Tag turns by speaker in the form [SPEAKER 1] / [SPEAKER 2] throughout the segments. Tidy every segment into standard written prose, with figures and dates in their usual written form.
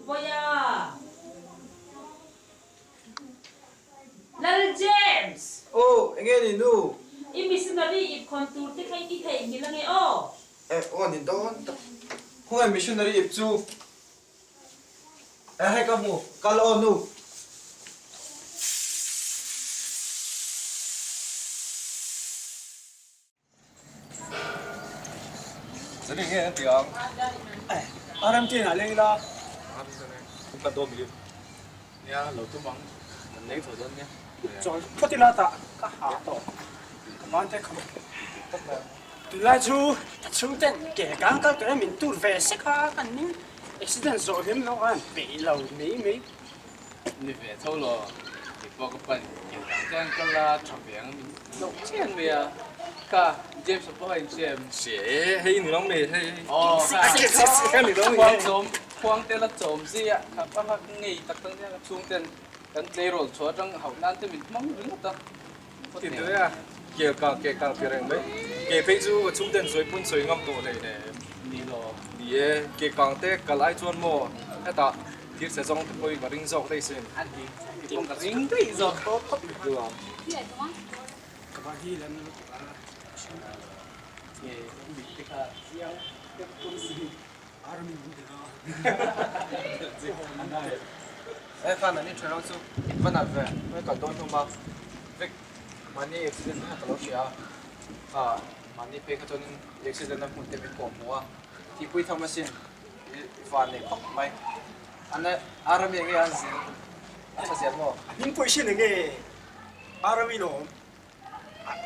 [SPEAKER 1] Vawiah! Lal James!
[SPEAKER 2] Aw, enge ni nu?
[SPEAKER 1] I missionary ip khawn tur te kha i ti theih nghilh ange aw?
[SPEAKER 2] Eh, aw ni dawn tak. Khawngaih missionary ip chu. Eh, hei ka hmu. Kal aw nu. Zani nge an ti ang?
[SPEAKER 3] RMT ah leng ila.
[SPEAKER 2] Kan dawn mi. Nia, lo tum ang. Kan leng tho dawn nia.
[SPEAKER 3] Chawl phawt ila tah ka ha tawh. Ka ban te kham. Tunlai chu ka chhungten ke kang kal tur in min tur ve sek a, kan ning accident zawh hlim lo khan peih lo mai mai.
[SPEAKER 4] Ni ve tho lo, kei pawh ka pan kil dang te an kal a, tha ve ang min loh chian mai a, ka James a pawh a inhria em?
[SPEAKER 2] Hria e, hei ni lo mai hei.
[SPEAKER 4] Aw kha khuang chawm, khuang te la chawm zia kha pa kha ngei tak tak nia ka chhung ten kan tleirawl chhuah atang hauh nan te min hmang ringawt a.
[SPEAKER 2] Ti teh a, kel kang ke kang ti reng mai. Ke phei chu ka chhung ten sawi pawn sawi ngam tawh hlei nen.
[SPEAKER 4] Ni lo.
[SPEAKER 2] Ni e, ke kang te kal ai chuan maw hetah thir chhe zawng te pawh hi ka ring zawk daih sin.
[SPEAKER 4] A dik, ti pawh ka ring daih zawk.
[SPEAKER 3] Ka va hi lan lutuk a,
[SPEAKER 4] Ke mit te kha chiang deuh tum si.
[SPEAKER 3] Army min ti a.
[SPEAKER 2] He khan an inthen ho chu va nalh ve, hmel kal dawn hlawm a, vek mahni accident kha ka lo hria a, kha mahni phei kha chuanin accident a hmun te min kawh hmuh a, tihpui tham asin i van nei khawp mai, an army enge an zin a tha zel maw?
[SPEAKER 3] A hming pawh i hriat enge army lawm,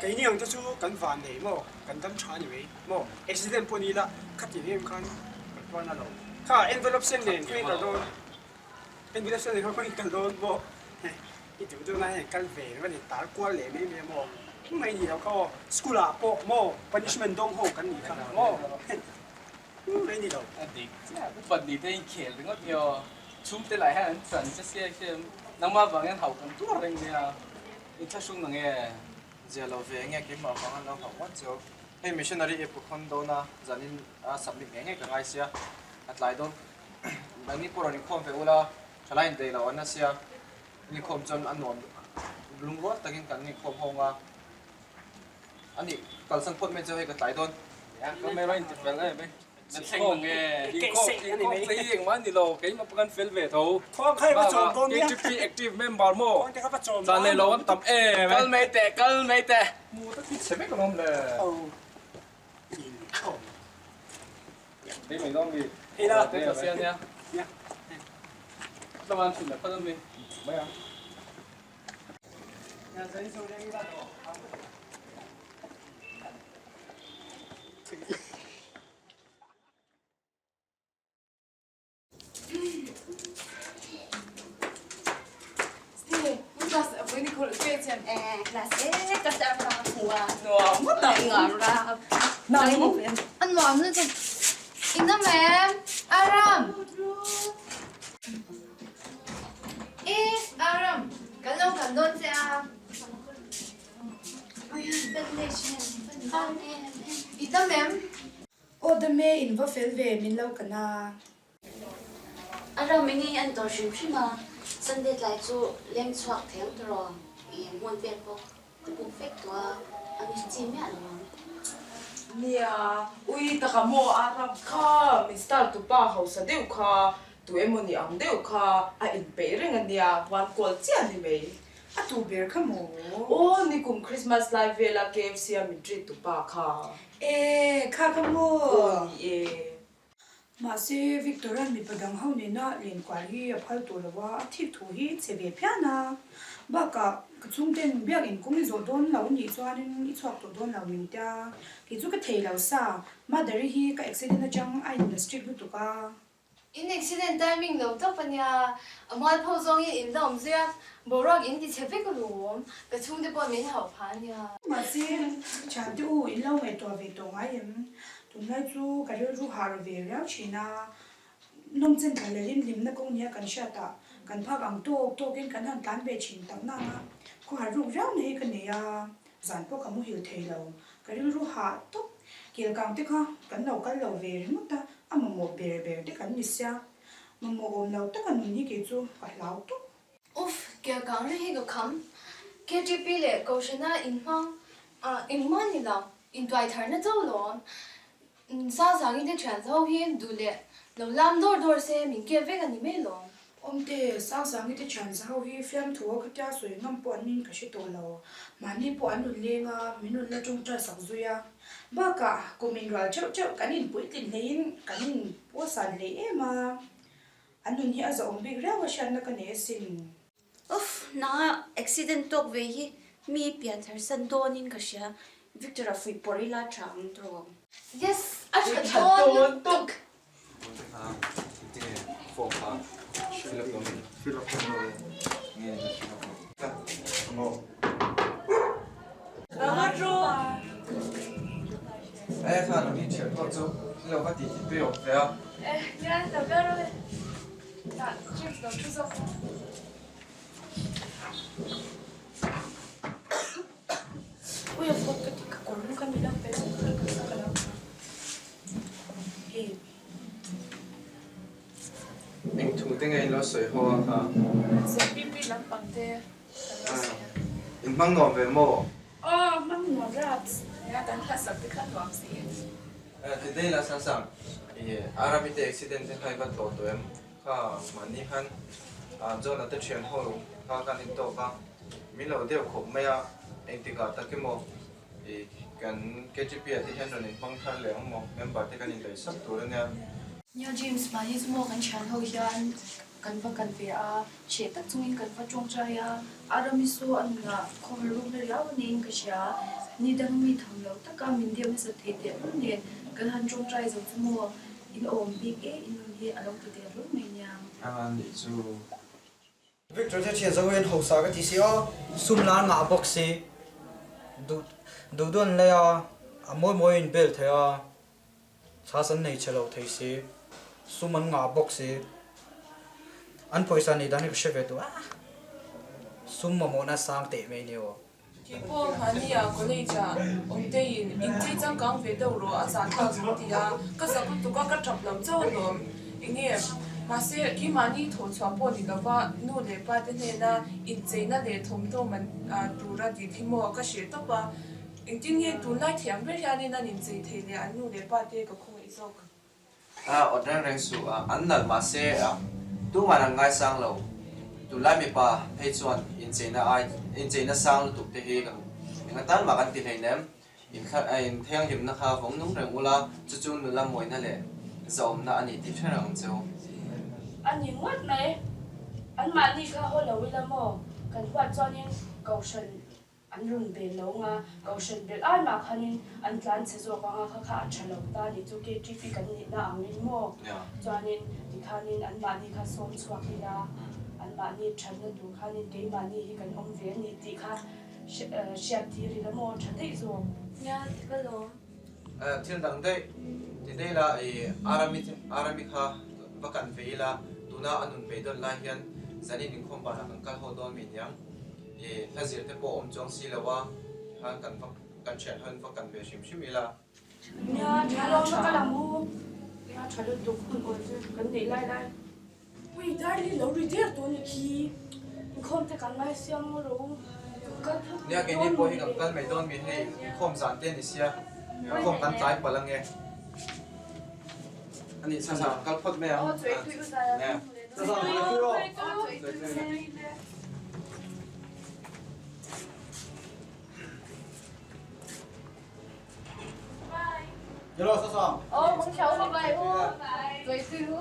[SPEAKER 3] Keini ang te chu kan van nei maw, kan dam tha ni mai maw, accident pawh ni ila khati em khan kan tuar na lo. Kha envelope sen nen khaw in kal dawn, envelope sen nen khaw in kal dawn maw, i duh duh na hei kal ve ringawt in tar kual leh mai mai maw, engmah i ni lo kha aw, school ah pawh maw punishment dawng ho kan nih kha maw, engmah i ni lo.
[SPEAKER 4] A dik chiah, upat ni te in khel ringawt hi aw, chhungte lah hian an chan che sia hian nangmah vang hian hauh kan tuar reng nia.
[SPEAKER 2] I thlahrung na nge? Zia lo ve nge keimah vang an lo hlauh ngawt chu. Hei missionary app ka khawn dawn a, zanin a submit ngei ngei ka ngai sia, a tlai dawn. Nangni pawh rawn inkhawm ve ula, thalai in daih lo an na sia, in inkhawm chuan a nuam lungrual takin kan inkhawm hawng a. A nih, kalsan phawt mai chu hei ka tlai dawn.
[SPEAKER 4] Ka mai rawn intifel em e. Inkhawm tlei engmah ni lo, keimah pawh kan fel ve tho. Bakah KTP active member maw zan leh lo an tam em e. Kal mai teh, kal mai teh.
[SPEAKER 2] Hmu tak hi chhe vek alawm le. Hei mai dawn mi.
[SPEAKER 3] Hei la.
[SPEAKER 4] Hei la sia nia. Tlawan chhun la phal ami.
[SPEAKER 2] Mai ang.
[SPEAKER 5] I dam em?
[SPEAKER 6] Aw dam e, in va fel ve min lo kan a.
[SPEAKER 5] A ram enge hi an tawr hrim hrim a, Sunday tlai chu leng chhuak thei ang tawh i hmun pek bawk ka buk vek tawh a, a mi chi miah lo ang.
[SPEAKER 7] Nia, ui taka maw a ram kha min star tupa hausa deuh kha tu emaw ni ang deuh kha a inpeih reng a nia, huan kual chiah ni mai.
[SPEAKER 6] A tu ber kha maw?
[SPEAKER 7] Aw, nikum Christmas lai vela KFC a min treat tu pa kha.
[SPEAKER 6] E, kha kha maw?
[SPEAKER 7] Aw ni e.
[SPEAKER 6] Mahse, Victor-a'n mipa dang ho nena lenkual hi a phal tawh lo a, a thik thu hi chhe ve phian a. Bakah, ka chhungten biakinn kawng i zawh dawn lo nih chuanin i chhuak tawh dawn lo min tia. Kei chu ka thei lo sa, Mother-i hi ka accident atang a in la strict lutuk a.
[SPEAKER 5] In accident timing lo tawp a nia, a mualpho zawngin in la awm zui a, boruak in ti chhe vek alawm, ka chhungte pawh min hauh phah a nia.
[SPEAKER 6] Mahse, thiante u in lo ngaihtuah ve tawh ngai em? Tunlai chu ka rilru hah ru ve riau thin a, Nawmchen thla leh hlimhlimna kawng nia kan hriat ah kan phak ang tawk tawkin kan han tlan ve thin tak nang a, khawhar ruk riau na hi ka nei a, zan pawh ka muhil thei lo, ka rilru hah tawp. Kelkang te kha kan lo kal lo ve ringawt a, a mamawh ber ber te kan ni sia, mamawh awm lo taka nun hi kei chu ka hlau tawp.
[SPEAKER 8] Uff, Kelkang ri hi ka kham. KTP leh Kohhrana inhmang engmah ni lo, intuai tharna chauh lawm. Sangsangi te thian ho hi duh leh lo lam dawr dawr se min kep vek a ni mai lawm.
[SPEAKER 6] Awmte, Sangsangi te thian ho hi fiamthu a khatia sawi ngam pawh an in ka hre tawh lo. Mahni pawh an rawn leng a, min rawn la tawngtai sak zui a. Bakah, kum inrual theuh theuh kan inpuitlin hleiin kan inpawlsan hlei em a. An nun hi a zahawm bik riau a hriatna ka nei asin.
[SPEAKER 5] Uff, nanga accident tawk ve hi mi pian thar san dawnin ka hria, Victor-a fuih pawrh ila tha ang tawh.
[SPEAKER 8] Yes, a tha dawn lutuk.
[SPEAKER 2] Eng thu te nge in lo sawi ho a kha?
[SPEAKER 9] ZPP lampang te kan lo sawi a.
[SPEAKER 2] In hmang nuam ve maw?
[SPEAKER 9] Aw hmang nuam raps. Nia kan hlasak te kha nuam si.
[SPEAKER 2] Today la Sangsang i Arabi te accident te kha i va tlawh tawh em? Kha mahni khan John-a te thian ho kha kan intawk a, min lo deuh khawp mai a, engtikah tak emaw i kan KTP-ah te hian rawn inhmang thar leh ang maw? Member te kan indaih sak tur a nia.
[SPEAKER 9] Nia James, mahni chu maw kan thian ho hian kan va kal ve a, hreh tak chungin kan va tawngtai a, Arami chu a nunah khawvel rukna riau a niin ka hria, ni dang mi tham lo taka min deuh nasa thei tehlul nen kan han tawngtai zo chu maw in awm bik e in nun hi a lo ti tehlul mai nia.
[SPEAKER 2] A nih chu.
[SPEAKER 10] Victor te thian zo hian hausa ka ti si a, sum la an ngah bawk si, duh duh duh an lei a, a mawi mawi in bel thei a, chhas an nei chhe lo thei si, sum an ngah bawk si, an pawisa nei dan hi ka hre ve duh a, sum mamawhna sang teh mai ni aw.
[SPEAKER 9] Kei pawh mahnia college ah awmteiin inchei changkang ve deuh rawh a zah thlak zuk ti a, ka zak lutuk a ka tap lo chauh alawm. Enge mahse keimahni thawhchhuah pawh ni lova nu leh pa te hnena incheina leh thawmhnaw man tura dil hi maw ka hreh tawp a, engtin nge tunlai thiam ber hianin an inchei thei leh an nu leh pa te ka khawngaih zawk.
[SPEAKER 2] A awt reng reng suh a, an nalh mahse tuman an ngaisang lo. Tunlai mipa phei chuan incheina ai incheina sang lutuk te hi kan eng atan mah kan ti hleinem. Inthianghlimna kha vawng nung reng ula, chu chu nula mawina leh zahawmna a ni tih hre reng ang che u.
[SPEAKER 1] A ni ngawt mai. Anmahni kha haw lo ila maw? Kan huat chuanin Kohhran An rawn bel lo nga, Kohhran belh ai mah khanin an tlan chhe zawk ang a, kha kha a tha lo ta ni chu KTP kan nihna angin maw? Chuanin tikhanin anmahni kha sawm chhuak ila, anmahni thatna tur khanin keimahni hi kan awm ve a ni tih kha hriat tir ila maw tha daih zawk.
[SPEAKER 8] Nia, ti ka lawm.
[SPEAKER 2] Thil dang daih ti daih la, i Arami Arami kha va kan ve ila, tuna a nun beidawn lai hian zanin inkhawm banah kan kal haw dawn mi niang. I hla zir te pawh awm chuang si lo a, tikhan kan va kan thian ho in va kan ve hrim hrim ila.
[SPEAKER 1] Nia, tha lo tha ka lang u. Nia, tha lutuk hun awl chu kan neih lai lai. Ui, darling lo ri der tawh a ni khi. Inkhawm te kan ngai siam maw ro. Kal phawt
[SPEAKER 2] Nia, keini pawh hi kan kal mai dawn mi hei inkhawm zan te a ni sia, inkhawm kan tlai palh ange. A nih chhan ah kal phawt mai ang.
[SPEAKER 1] Aw, chawi tui u zai a.
[SPEAKER 2] Nia.
[SPEAKER 1] Chawi tui u.
[SPEAKER 8] Aw, mong chào bye bye u. Chawi tui u.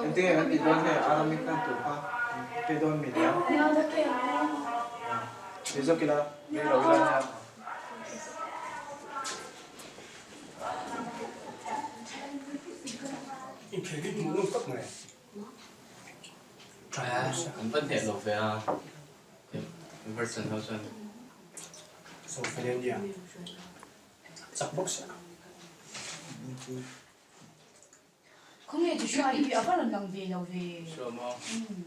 [SPEAKER 2] Engtin nge kan tih dawn nge Arami khan tur kha pe dawn mi nia. Ti zawk ila, rei lo ila nia.
[SPEAKER 3] Inkhel hi hmuh nawm tak mai.
[SPEAKER 4] An va hneh lo ve a, Everton ho chuan.
[SPEAKER 3] Sofa nia, chak bawk sia.
[SPEAKER 1] Khawnge Joshua hi a va rawn lang ve lo ve.
[SPEAKER 4] Joshua maw?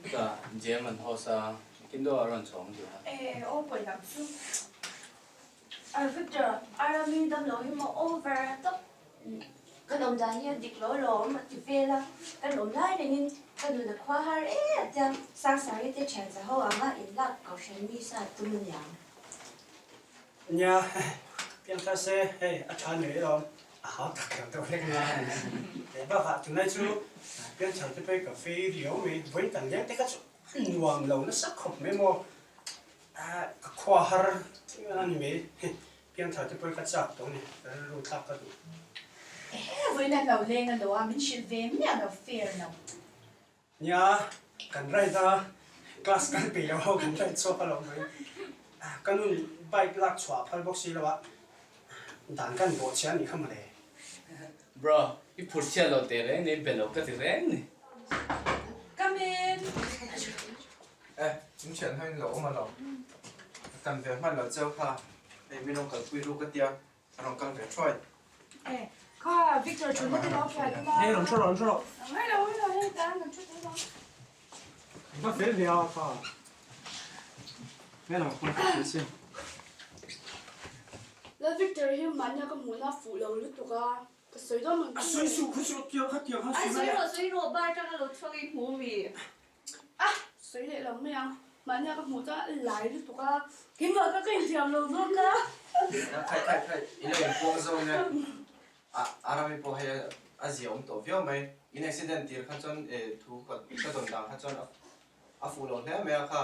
[SPEAKER 4] Chutah Jem an host a, kin deuh a rawn chhawng tih a.
[SPEAKER 1] E aw pawi lam chu.
[SPEAKER 5] Victor, Arami damlo hi maw over a tawp. Kan awm dan hi a dik lo lawm a ti vel a, kan awm lai rengin ka nun a khua har e a tia, Sangsari te thian za ho anga inlak kohhran mi sa tum aniang.
[SPEAKER 3] Nia, piang ta se hei a tha ni mai alawm, a hau tak lo deuh hlek nia leh bakah tunlai chu piangthar te pawh hi ka fei riau mai, vawiin kan leng te kha chu a nuam lo nasa khawp mai maw, ka khua har a ni mai, piangthar te pawh hi ka chak tawh a ni, ka rilru thlak ka duh.
[SPEAKER 6] Ehe, vawiin an lo leng a lo a, min hrilh ve miah lo, fair lo.
[SPEAKER 3] Nia, kan ride a, class kan peih lo ho kan ride chhuak alawm mai. Ka nun bike lak chhuah a phal bawk si lo a, dan kan bawh chhia anih kha mawle.
[SPEAKER 4] Bro, i phur chhiat lo teh reng ni, be lo ka ti reng ni.
[SPEAKER 1] Come in!
[SPEAKER 2] E, chung thian ho in lo awm alawm. Kan ve hman lo cheu kha, hei min rawn kalpui ru ka tia. A rawn kal ve thuai.
[SPEAKER 1] E, kha Victor thutna te lo fiah tum a.
[SPEAKER 3] Hei rawn thu rawh, rawn thu rawh.
[SPEAKER 1] Hello, hello, hei tan rawn thu thei lo.
[SPEAKER 3] Va fel ve a kha. Hello, ka fel sin.
[SPEAKER 1] La Victor hi mahnia ka hmuhna a fuh lo lutuk a, ka sawi dawn ang
[SPEAKER 3] chu. A sawi suh khu chu tiang kha tiang kha
[SPEAKER 11] sawi mai a. Ai sawi rawh, sawi rawh, bar tanga lo chhuak i hmu mi.
[SPEAKER 1] A sawi leh lo mai ang, mahnia ka hmuh chuan a lai lutuk a, keimah kha ka inthiam lo zawk a.
[SPEAKER 2] Khai khai khai, i lo inpuang zawng e. A rami pawh hei a zia awm tawh viau mai. In accident tir kha chuan thu ka dawn dan kha chuan a fuh lo hle mai a kha.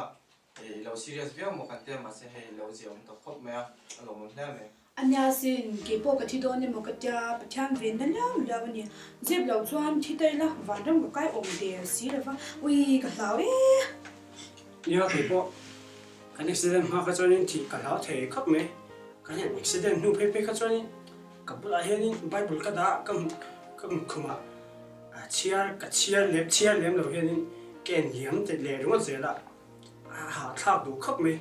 [SPEAKER 2] I lo serious viau maw kan tia mahse hei i lo zia awm tawh khawp mai a, a lawmawm hle mai.
[SPEAKER 6] A nia sin, kei pawh ka thi dawn emaw ka tia, Pathian venna liau liau a ni. Zep loh chuan thi ta ila, vanram ka kai awm der si lo va, ui ka hlau e.
[SPEAKER 3] Nia kei pawh kan accident hma kha chuanin thih ka hlau thei khawp mai, kan han accident hnu phei phei kha chuanin ka bulah hianin Bible ka dah ka ka khumah chhiar ka chhiar lem chhiar lem lo hianin ka en liam leh ringawt zel a, a hahthlak duh khawp mai.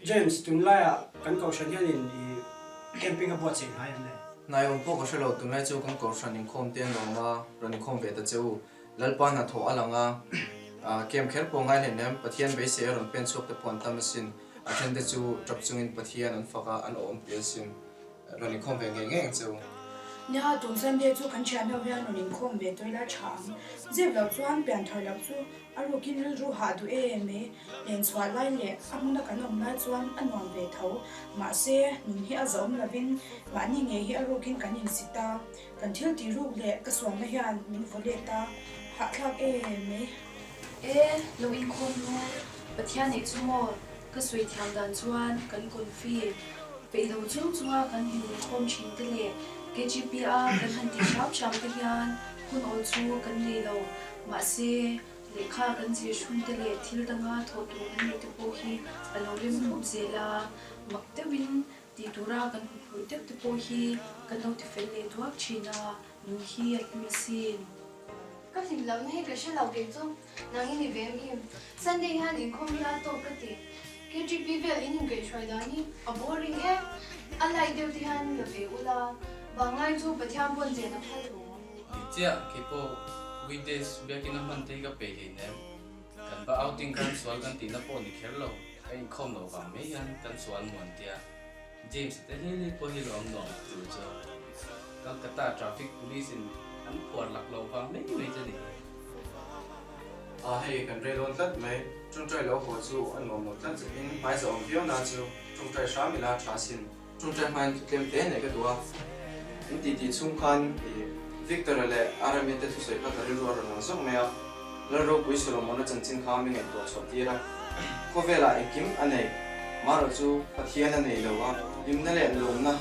[SPEAKER 3] James, tunlaiah kan kohhran hianin i camping a buatsaih hnai em le?
[SPEAKER 2] Hnai awm pawh ka hre lo, tunlai chu kan kohhran inkhawm te an awm a, rawn inkhawm ve ta che u. Lalpa hnathawh a lang a, camp kher pawh ngai hleinem em, Pathian beisei a rawn pen chhuak te pawh an tam asin, a then te chu tap chungin Pathian an fak a, an awm pi asin. Rawn inkhawm ve ngei ngei ang che u.
[SPEAKER 6] Nia, tun Sunday chu kan thian ho hian rawn inkhawm ve tawi la tha ang. Zep loh chuan pianthar loh chu a rukin rilru hah duh em mai. Len chhuah lai leh a hmuna kan awm lai chuan a nuam ve tho. Mahse, nun hi a zahawm lovin mahni ngei hi a rukin kan insit a. Kan thil tih ruk leh ka sualna hian min vaw let a, hahthlak em mai.
[SPEAKER 8] E, lo inkhawm lu, Pathian neih chu maw? Ka sawi thiam dan chuan kan confi peih lo chung chunga kan inkhawm thin te leh KGP a kan han tih hram hram te hian hun awl chu kan nei lo. Mahse, lehkha kan zir chhun te leh thil danga thawh tur kan neih te pawh hi a lo rem hmup zel a, mak deuhin tih tura kan huphurh deuh te pawh hi kan lo tifel leh duak thin a, nun hi a hlim asin. Ka hlim lohna hi ka hre lo kei chu nang i ni ve mi? Sunday hian inkhawm hi a tawk ka ti. KTP vel in inkaihhruai dan hi a boring e. A light deuh te hian la ve ula, vanglai chu Pathian pawn chen a phal lo.
[SPEAKER 4] Dik chiah, kei pawh weekdays biakin a hman te hi ka peih hleinem. Kan va outing khan sual kan tihna pawh ni kher lo, ka inkhawm loh vang mai hian kan sual muan tia. James te hlei hlei pawh hi lawm nuam tur chu Calcutta traffic police in an phuar lak loh vang mai mai che ni.
[SPEAKER 2] A hei kan rei dawn tlat mai, tawngtai lo haw chu a nuam lo tlat in hmai za awm viau na chu tawngtai hram ila tha sin. Tawngtai hmain thu tlem te nei ka duh a, in titi chhung khan i Victor-a leh Arami te thusawi kha ka rilru a rawn lang zawk mai a, Lalropui Solomon-a chanchin kha mi ngaihtuah chhuah tir a, khawvelah engkim a nei, marawh chu Pathian a nei lo a, hlimna leh lawmna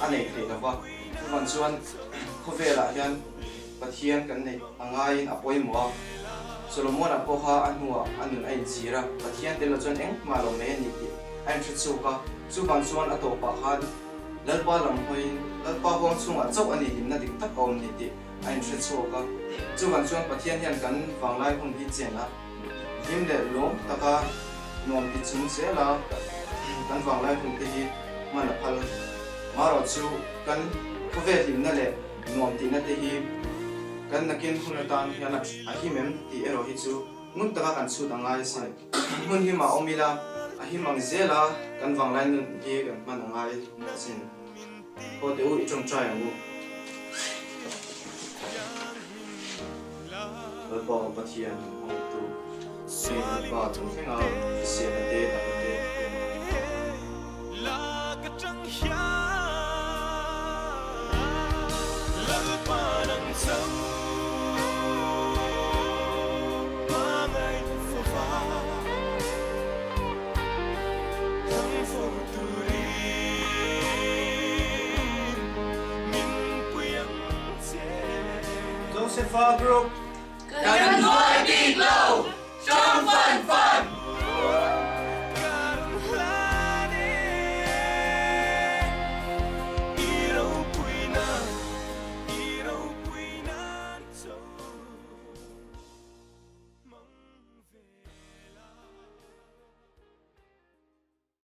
[SPEAKER 2] a nei thei lo va. Chuvang chuan khawvelah hian Pathian kan neih a ngaiin a pawimawh a, Solomon-a pawh kha a hnuah a nun a inchhir a, Pathian tel lo chuan engmah lo mai a ni tih a inhre chhuak a, chuvang chuan a tawpah khan Lalpa lam hawiin Lalpa huang chhungah chauh a ni hlimna dik tak a awm ni tih a inhre chhuak a, chuvang chuan Pathian hian kan vanglai hun hi chen a, hlim leh lawm taka nuam ti chung zela kan vanglai hun te hi hman a phal. Marawh chu kan khawvel hlimna leh nuam tihna te hi kan nakin hun atan hian a him em tih erawh hi chu ngun taka kan chhut a ngai asin. Hmun him ah awm ila a him ang zela kan vanglai nun hi kan hman a ngai asin. Haw teh u i tawngtai ang u. Lalpa aw Pathian min hmangaihtu, hei Lalpa chung thlenga hriselna te dahna te a pe rawh.
[SPEAKER 10] Josepha Group.
[SPEAKER 12] Kan huai bik lo, Chang fan fan!